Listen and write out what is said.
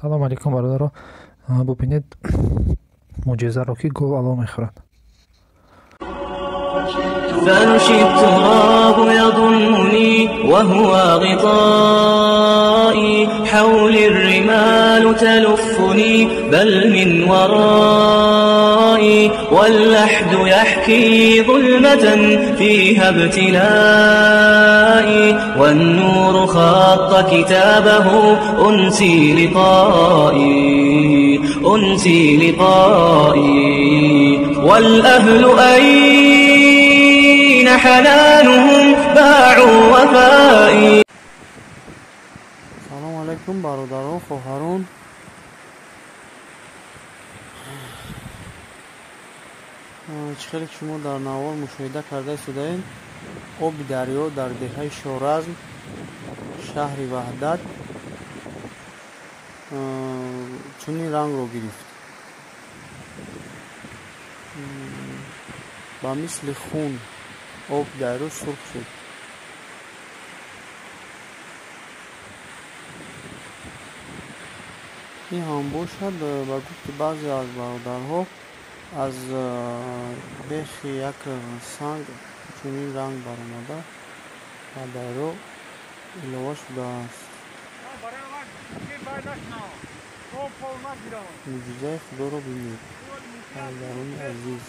Салом алейкум, бародаро. Бубинед мӯъҷизаро, ки гов алов мехӯрад. فرش التراب يضمني وهو غطائي، حولي الرمال تلفني بل من ورائي، واللحد يحكي ظلمة فيها ابتلائي، والنور خط كتابه أنسي لقائي، أنسي لقائي. والأهل أين حنانهم باعوا وفائي. Салом алейкум, бародарон, хоҳарон. Чӣ хеле ки шумо дар навор мушоҳида карда истодаед, оби дарё дар деҳаи Шоразм, шаҳри Ваҳдат, чунин рангро гирифт. Ба мисли хун об дарё сурх шуд. Ин ҳам бошад, ба гуфти баъзе аз бародарҳо, аз бехи як санг чунин ранг баромада ба дарё илова шудааст. Мӯъҷизаи Худоро бинед, бародарони азиз.